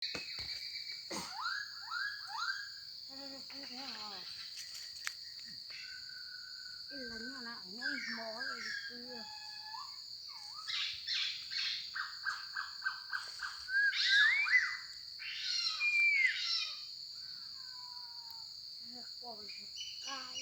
Ib leeg nyob na nyob ib hmo li twb qua qab.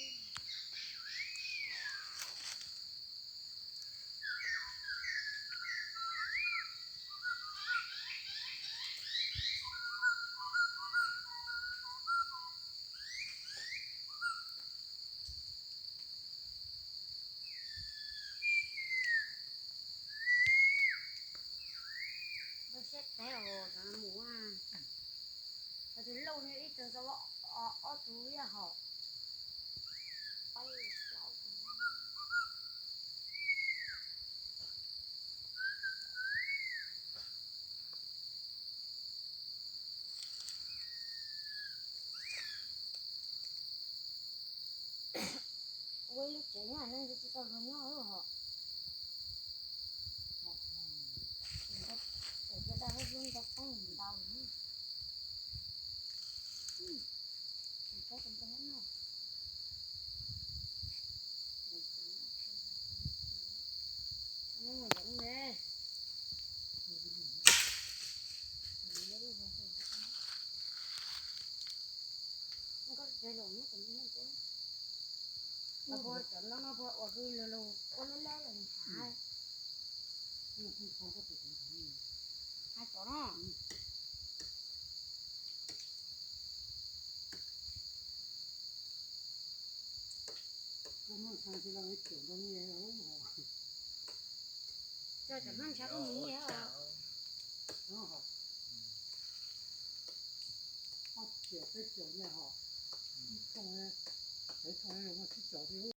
Ntau siab tev os mus. Hos tus lauj no ib tug tau ob tug ib yam hom. Ua ib lub tsev nyob neeg tsis tau luag nyob hos. Tseem cov dag lub ntau qeej ntau. Cov no no puas ua hwj los los ua lawv lawv lawm hais. Hais cov no. Cov no ntshai kuj mus nyiaj os. Ob txhiab peb txhiab ne hos. Ib thooj, peb thooj muaj tsib caug thiab.